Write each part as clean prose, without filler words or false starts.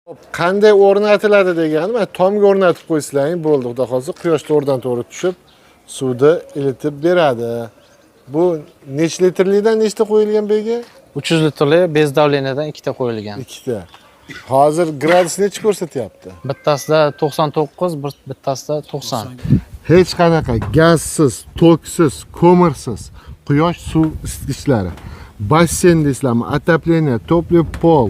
Qanday o'rnatiladi degani, mana tomga o'rnatib qo'ysalaring bo'ldi, xudo xohlasa quyosh to'g'ridan to'g'ri tushib suvni ilitib beradi. Bu necha litrlikdan nechta qo'yilgan bu yerga? 300 litrli без давления dan ikkita qo'yilgan. Ikkita. Hozir gradus necha ko'rsatyapti? Bittasida 99, bittasida 90. Hech qanaqa gazsiz, toksiz, ko'mirsiz quyosh suv isitgichlari. Basseyn deysizlarmi, отопление, тёплый пол.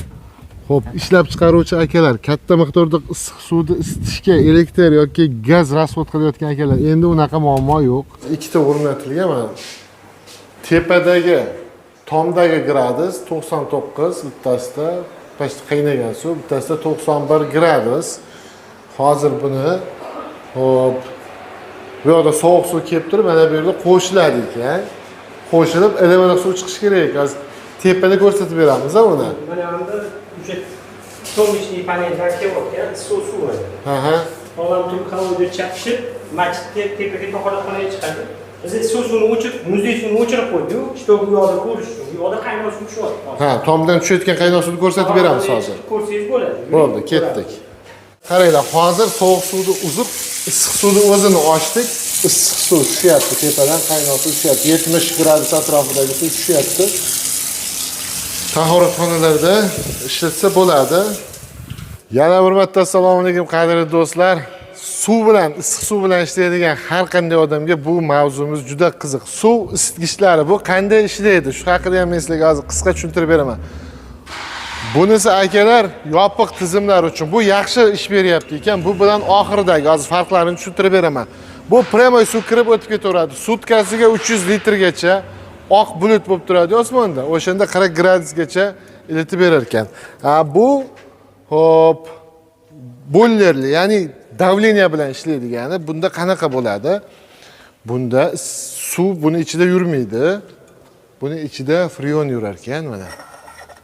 Xo'p, ishlab chiqaruvchi akalar, katta miqdorda issiq suvni isitishga elektr yoki gaz расход qilayotgan akalar, endi unaqa muammo yo'q. Ikkita o'rnatilgan mana. Tepadagi tomdagi gradus 99, bittasida почти qaynagan suv, bittasida 91 gradus. Hozir buni, hop, bu yoqda sovuq suv kelib turib, mana bu yerda qo'shiladi ekan. Qo'shilib, iliq suv chiqishi kerak ekan. Hozir tepada ko'rsatib beramiz a uni. Mana bunda o'sha солнечный paneldan kelayotgan issiq suv edi. Odam turib колодец chaqishib, masjidga tepaga tahoratxonaga chiqadi. Biz issiq suvni o'chirib, muzlik suvni o'chirib qo'ydik, чтобы u yoqda ko'rish uchun. U yoqda qaynoq suv tushyapti hozir. Ha, tomdan tushayotgan qaynoq suvni ko'rsatib beramiz hozir. Ko'rsangiz bo'ladi. Bo'ldi, ketdik. Qaranglar, hozir sovuq suvni uzib, issiq suvni o'zini ochdik. Issiq suv tushyapti, tepadan qaynoq suv tushyapti. 70 gradus atrofidagi suv tushyapti. Tahoratxonalarda ishlatsa bo'ladi. Yana bir marta assalomu alaykum, qadrli do'stlar. Suv bilan, issiq suv bilan ishlaydigan har qanday odamga bu mavzumiz juda qiziq. Suv isitgichlari bu qanday ishlaydi? Shu haqida ham men sizlarga hozir qisqa tushuntirib beraman. Bunisi, akalar, yopiq tizimlar uchun bu yaxshi ish beryapti ekan. Bu bilan oxiridagi hozir farqlarini tushuntirib beraman. Bu прямой suv kirib o'tib ketaveradi. Sutkasiga 300 litrgacha oq bulut bo'lib turadi osmonda. O'shanda 40 gradusgacha ilitib berar ekan. Ha, bu, hop, boylerli, ya'ni давление bilan ishlaydigani. Bunda qanaqa bo'ladi? Bunda suv buni ichida yurmaydi. Buni ichida freon yurar ekan mana.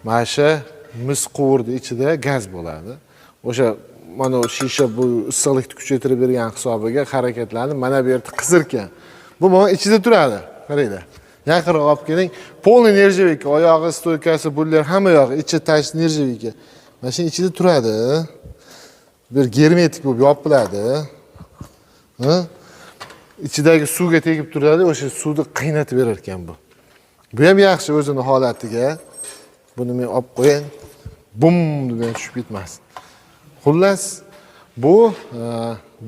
Mana shu mis quvurni ichida gaz bo'ladi. O'sha mana u shisha bu issiqlikni kuchaytirib bergan hisobiga harakatlanib, mana bu yerda qizirkan. Bu mana ichida turadi. Qaranglar. Yaqinroq olib keling. Полный нержавейка, oyog'i, стойка si, bular hamma yog'i, ichi tash нержавейка. Mana shuni ichida turadi. Bir germetik bo'lib yopiladi. Ha? Ichidagi suvga tegib turadi, o'sha suvni qaynatib berar ekan bu. Bu ham yaxshi o'zini holatiga. Buni men olib qo'yay. Bum degan tushib ketmasin. Xullas, bu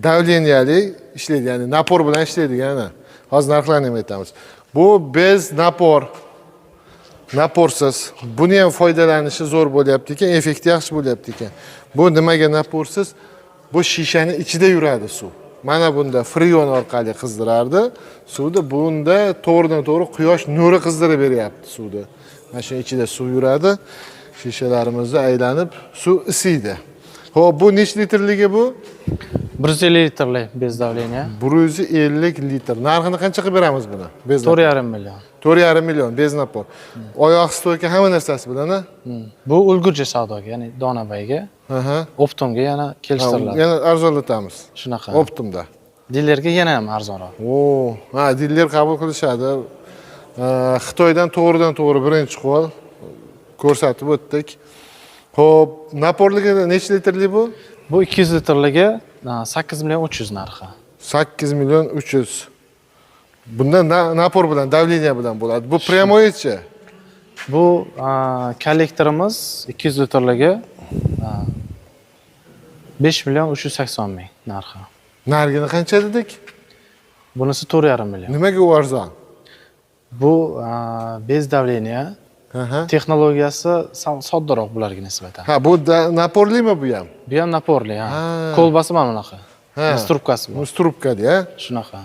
давления li ishlaydi, ya'ni напор bilan ishlaydigani. Hozir narxlarni ham aytamiz. Bu без напор. Напор siz. Buni ham foydalanishi zo'r bo'lyapti ekan, effekti yaxshi bo'lyapti ekan. Bu nimaga напор siz? Bu shishani ichida yuradi suv. Mana bunda freon orqali qizdirardi suvni, bunda to'g'ridan to'g'ri quyosh nuri qizdirib beryapti suvni. Mana shuni ichida suv yuradi. Shishalarimizni aylanib suv isiydi. Xo'p, bu necha litrligi bu? 150 litrli без давления. 150 litr. Narxini qancha qilib beramiz buni? Без 4,5 million. 4,5 million без напор. Oyoq стойка hamma narsasi bilan, a? Bu ulgurji savdoga, ya'ni donabayga, оптом ga yana kelishtiriladi. Yana arzonlatamiz. Shunaqa. Оптом da. Dilerga yana ham arzonroq. O, ha, diler qabul qilishadi. Xitoydan to'g'ridan to'g'ri birinchi qo'l ko'rsatib o'tdik. Xo'p, напор ligi necha litrli bu? Bu 200 litrligi 8 million 300 narxi. 8 million 300. Bunda напор bilan, давление bilan bo'ladi. Bu прямой chi? Bu kollektorimiz 200 litrligi 5 million 380 ming narxi. Narigini qancha dedik? Bunisi 4,5 million. Nimaga u arzon? Bu без давления, texnologiyasi sal soddaroq bularga nisbatan. Ha, bu напор limi bu ham? Bu ham напор li, ha. Ha. Колба si mana bunaqa. Ha. Mis trubkasi bor. Mis trubkada, ha? Shunaqa.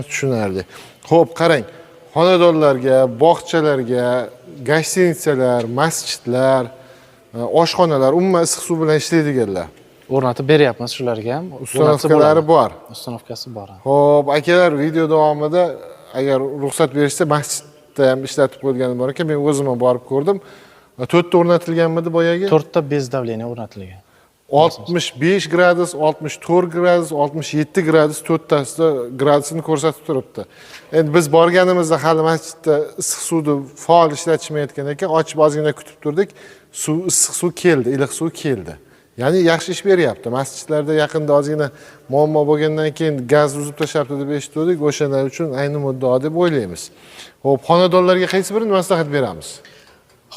Tushunarli. Xo'p, qarang. Xonadonlarga, bog'chalarga, гостиница lar, masjidlar, oshxonalar, umuman issiq suv bilan ishlaydiganlar. O'rnatib beryapmiz shularga ham. O'rnatsa Установка lari bo'ladi. Bor. Установка si bor, ha. Xo'p, akalar, video davomida agar ruxsat berishsa, masjidda ham ishlatib qo'yilgani bor ekan. Men o'zim ham borib ko'rdim. To'rtta o'rnatilganmidi boyagi? To'rtta без давления o'rnatilgan. 65 gradus, 64 gradus, 67 gradus, to'rttasida gradusini ko'rsatib turibdi. Endi biz borganimizda hali masjidda issiq suvni faol ishlatishmayotgan ekan. Ochib ozgina kutib turdik. Suv, issiq suv keldi, iliq suv keldi. Ya'ni yaxshi ish beryapti. Masjidlarda yaqinda ozgina muammo bo'lgandan keyin gaz uzib tashlabdi deb eshitgandik. O'shalar uchun ayni muddao deb o'ylaymiz. Xo'p, xonadonlarga qaysi birini maslahat beramiz?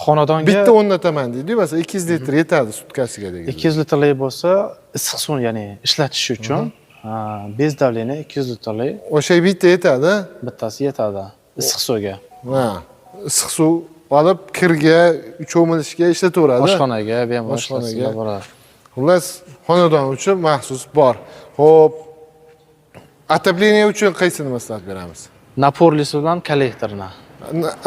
Xonadonga Bitta o'rnataman deydi, masalan 200 litr yetadi sutkasiga degan. 200 litrli bo'lsa, issiq suvni, ya'ni ishlatish uchun без давления 200 litrli. O'sha bitta yetadi. Bittasi yetadi issiq suvga. Ha, issiq suv olib kirga, cho'milishga ishlataveradi. Oshxonaga bemalol Oshxonaga. ishlatsa bo'ladi. Xullas, xonadon uchun maxsus bor. Xo'p, отопление uchun qaysini maslahat beramiz? Напор lisi bilan kollektorni.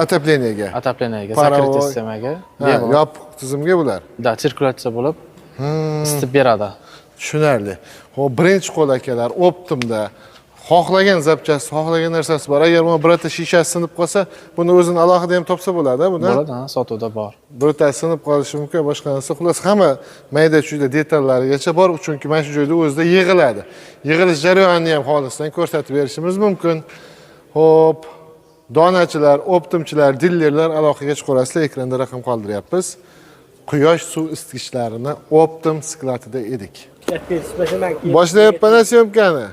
Отопление ga. Отопление ga, Паровой. закрытый sistemaga. Ha, Bemalol. yopiq tizimga bular. Да, sirkulyatsiya bo'lib isitib beradi. Tushunarli. Xo'p, birinchi qo'l akalar, оптом da xohlagan запчасть, xohlagan narsasi bor. Agar mana birorta shishasi sinib qolsa, buni o'zini alohida ham topsa bo'ladi, buni. Bo'ladi, ha, sotuvda bor. Birortasi sinib qolishi mumkin, boshqa narsa. Xullas, hamma mayda-chuyda detallarigacha bor, chunki mana shu joyda o'zida yig'iladi. Yig'ilish jarayonini ham xolisdan ko'rsatib berishimiz mumkin. Xo'p, donachilar, оптом chilar, dillerlar aloqaga chiqarasizlar, ekranda raqam qoldiryapmiz. Quyosh suv isitgichlarini оптом склад ida edik. Boshlayapman съёмка ni.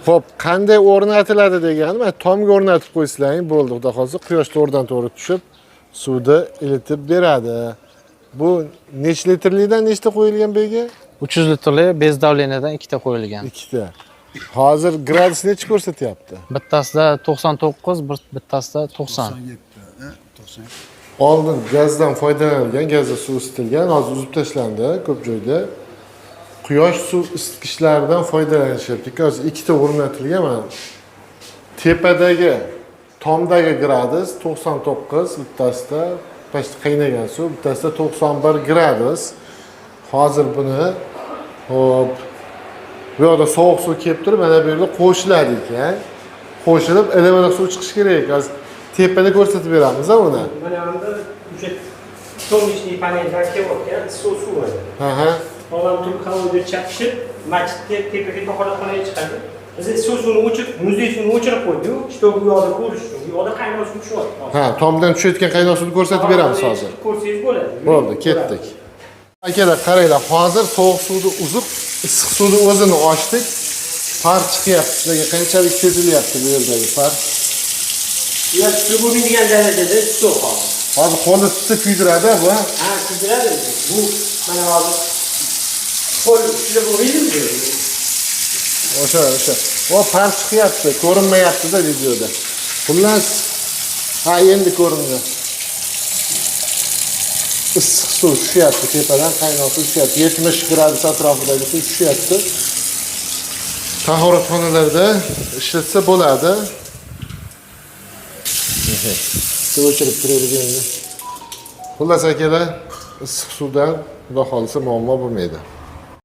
Xo'p, qanday o'rnatiladi degani, mana tomga o'rnatib qo'ysalaring bo'ldi, xudo xohlasa, quyosh to'g'ridan to'g'ri tushib, suvni ilitib beradi. Bu necha litrlikdan nechta qo'yilgan bu yerga? 300 litrli без давления dan ikkita qo'yilgan. Ikkita. Hozir gradus necha ko'rsatyapti? Bittasida 99, bittasida 90. Oldin gazdan foydalanilgan, gazda suv isitilgan, hozir uzib tashlandi ko'p joyda. Quyosh suv isitgichlaridan foydalanishyapti. Hozir ikkita o'rnatilgan mana. Tepadagi tomdagi gradus 99, bittasida почти qaynagan suv, bittasida 91 gradus. Hozir buni, hop, bu yoqda sovuq suv kelib turib, mana bu yerda qo'shiladi ekan. Qo'shilib, iliq suv chiqishi kerak. Hozir tepada ko'rsatib beramiz uni. Mana endi o'sha солнечный paneldan kelayotgan issiq suv edi. Ha. Odam turib холодильник chaqishib, masjidga tepaga tahoratxonaga chiqadi. Biz issiq suvni o'chirib, muzlik suvni o'chirib qo'ydik, чтобы u yoqda ko'rish uchun. U yoqda qaynoq suv tushyapti hozir. Ha, tomdan tushayotgan qaynoq suvni ko'rsatib beramiz hozir. Ko'rsangiz bo'ladi. Bo'ldi, ketdik. Akalar, qaranglar, hozir sovuq suvni uzib, issiq suvni o'zini ochdik. Пар chiqyapti. Sizlarga qanchalik sezilyapti bu yerdagi пар? Ular tutib bo'lmaydigan darajada issiq hozir. Hozir qo'lni tutsa kuydiradi bu. Ha, kuydiradi. Bu mana hozir qo'l tutib bo'lmaydimi? O'sha, o'sha. O пар chiqyapti, ko'rinmayapti-da videoda. Xullas, ha, endi ko'rindi. Issiq suv tushyapti tepadan, qaynoq suv tushyapti. 70 gradus atrofidagi suv tushyapti. Tahoratxonalarda ishlatsa bo'ladi. Suv o'chirib turaylik endi. Xullas akalar, issiq suvdan xudo xohlasa muammo bo'lmaydi.